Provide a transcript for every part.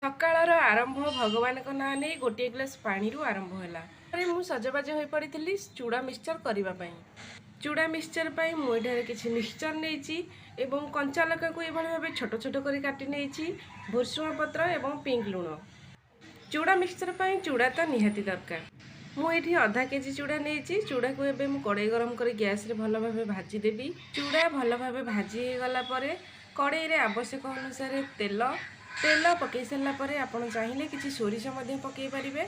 ସକାଳର ଆରମ୍ଭ ଭଗବାନଙ୍କ ନାଁ ନେଇ ଗୋଟିଏ ଗ୍ଲାସ୍ ପାଣିରୁ ଆରମ୍ଭ ହେଲା। ପରେ ମୁଁ ସଜବାଜ ହୋଇପଡ଼ିଥିଲି ଚୁଡ଼ା ମିକ୍ସଚର କରିବା ପାଇଁ। ଚୁଡ଼ା ମିକ୍ସଚର ପାଇଁ ମୁଁ ଏଠାରେ କିଛି ମିକ୍ସଚର ନେଇଛି ଏବଂ କଞ୍ଚା ଲଙ୍କାକୁ ଏଇଭଳି ଭାବେ ଛୋଟ ଛୋଟ କରି କାଟି ନେଇଛି, ଭୃଷୁଙ୍ଗା ପତ୍ର ଏବଂ ପିଙ୍କ ଲୁଣ। ଚୁଡ଼ା ମିକ୍ସଚର ପାଇଁ ଚୁଡ଼ା ତ ନିହାତି ଦରକାର। ମୁଁ ଏଠି ଅଧା କେଜି ଚୁଡ଼ା ନେଇଛି। ଚୁଡ଼ାକୁ ଏବେ ମୁଁ କଡ଼େଇ ଗରମ କରି ଗ୍ୟାସ୍ରେ ଭଲ ଭାବେ ଭାଜିଦେବି। ଚୁଡ଼ା ଭଲ ଭାବେ ଭାଜି ହେଇଗଲା ପରେ କଡ଼େଇରେ ଆବଶ୍ୟକ ଅନୁସାରେ ତେଲ ତେଲ ପକାଇ ସାରିଲା ପରେ ଆପଣ ଚାହିଁଲେ କିଛି ସୋରିଷ ମଧ୍ୟ ପକାଇ ପାରିବେ।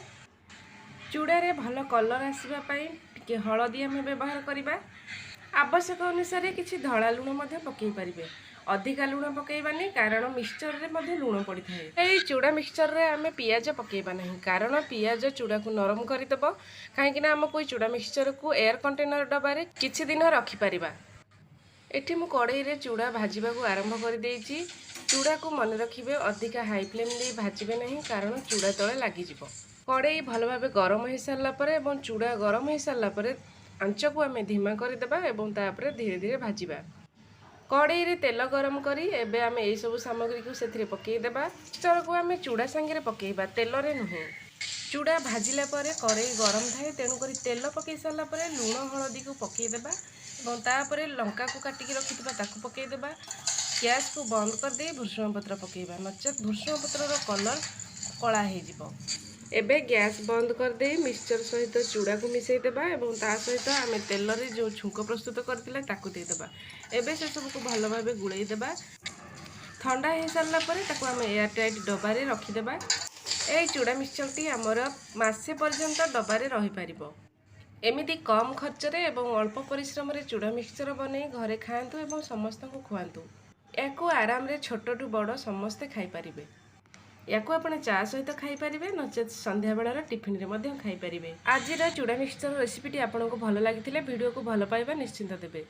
ଚୁଡ଼ାରେ ଭଲ କଲର୍ ଆସିବା ପାଇଁ ଟିକେ ହଳଦୀ ଆମେ ବ୍ୟବହାର କରିବା। ଆବଶ୍ୟକ ଅନୁସାରେ କିଛି ଧଳା ଲୁଣ ମଧ୍ୟ ପକାଇ ପାରିବେ। ଅଧିକା ଲୁଣ ପକାଇବାନି, କାରଣ ମିକ୍ସଚରରେ ମଧ୍ୟ ଲୁଣ ପଡ଼ିଥାଏ। ଏଇ ଚୁଡ଼ା ମିକ୍ସଚରରେ ଆମେ ପିଆଜ ପକାଇବା ନାହିଁ, କାରଣ ପିଆଜ ଚୁଡ଼ାକୁ ନରମ କରିଦେବ। କାହିଁକିନା ଆମକୁ ଏଇ ଚୁଡ଼ା ମିକ୍ସଚରକୁ ଏୟାର କଣ୍ଟେନର ଡବାରେ କିଛି ଦିନ ରଖିପାରିବା। ଏଠି ମୁଁ କଡ଼େଇରେ ଚୁଡ଼ା ଭାଜିବାକୁ ଆରମ୍ଭ କରିଦେଇଛି। ଚୁଡ଼ାକୁ ମନେ ରଖିବେ, ଅଧିକା ହାଇ ଫ୍ଲେମ୍ ଦେଇ ଭାଜିବେ ନାହିଁ, କାରଣ ଚୁଡ଼ା ତଳେ ଲାଗିଯିବ। କଡ଼େଇ ଭଲ ଭାବେ ଗରମ ହେଇସାରିଲା ପରେ ଏବଂ ଚୁଡ଼ା ଗରମ ହେଇସାରିଲା ପରେ ଆଞ୍ଚକୁ ଆମେ ଧୀମା କରିଦେବା ଏବଂ ତାପରେ ଧୀରେ ଧୀରେ ଭାଜିବା। କଡ଼େଇରେ ତେଲ ଗରମ କରି ଏବେ ଆମେ ଏଇସବୁ ସାମଗ୍ରୀକୁ ସେଥିରେ ପକାଇଦେବା। ମିକ୍ସଚରକୁ ଆମେ ଚୁଡ଼ା ସାଙ୍ଗରେ ପକାଇବା, ତେଲରେ ନୁହେଁ। ଚୁଡ଼ା ଭାଜିଲା ପରେ କଡ଼େଇ ଗରମ ଥାଏ, ତେଣୁକରି ତେଲ ପକାଇ ସାରିଲା ପରେ ଲୁଣ ହଳଦୀକୁ ପକାଇଦେବା ଏବଂ ତାପରେ ଲଙ୍କାକୁ କାଟିକି ରଖିଥିବା ତାକୁ ପକାଇଦେବା। ଗ୍ୟାସ୍କୁ ବନ୍ଦ କରିଦେଇ ଭୃଷୁଙ୍ଗା ପତ୍ର ପକାଇବା, ନଚେତ୍ ଭୃଷୁଙ୍ଗା ପତ୍ରର କଲର୍ କଳା ହେଇଯିବ। ଏବେ ଗ୍ୟାସ୍ ବନ୍ଦ କରିଦେଇ ମିକ୍ସଚର ସହିତ ଚୁଡ଼ାକୁ ମିଶାଇ ଦେବା ଏବଂ ତା ସହିତ ଆମେ ତେଲରେ ଯେଉଁ ଛୁଙ୍କ ପ୍ରସ୍ତୁତ କରିଥିଲେ ତାକୁ ଦେଇଦେବା। ଏବେ ସେସବୁକୁ ଭଲ ଭାବେ ଗୋଳେଇ ଦେବା। ଥଣ୍ଡା ହେଇସାରିଲା ପରେ ତାକୁ ଆମେ ଏୟାର ଟାଇଟ୍ ଡବାରେ ରଖିଦେବା। ଏଇ ଚୁଡ଼ା ମିକ୍ସଚରଟି ଆମର ମାସେ ପର୍ଯ୍ୟନ୍ତ ଡବାରେ ରହିପାରିବ। ଏମିତି କମ୍ ଖର୍ଚ୍ଚରେ ଏବଂ ଅଳ୍ପ ପରିଶ୍ରମରେ ଚୁଡ଼ା ମିକ୍ସଚର ବନେଇ ଘରେ ଖାଆନ୍ତୁ ଏବଂ ସମସ୍ତଙ୍କୁ ଖୁଆନ୍ତୁ। ୟାକୁ ଆରାମରେ ଛୋଟଠୁ ବଡ଼ ସମସ୍ତେ ଖାଇପାରିବେ। ୟାକୁ ଆପଣ ଚା ସହିତ ଖାଇପାରିବେ, ନଚେତ୍ ସନ୍ଧ୍ୟାବେଳର ଟିଫିନରେ ମଧ୍ୟ ଖାଇପାରିବେ। ଆଜିର ଚୁଡ଼ା ମିକ୍ସଚର ରେସିପିଟି ଆପଣଙ୍କୁ ଭଲ ଲାଗିଥିଲେ ଭିଡ଼ିଓକୁ ଭଲ ପାଇବା ନିଶ୍ଚିନ୍ତ ଦେବେ।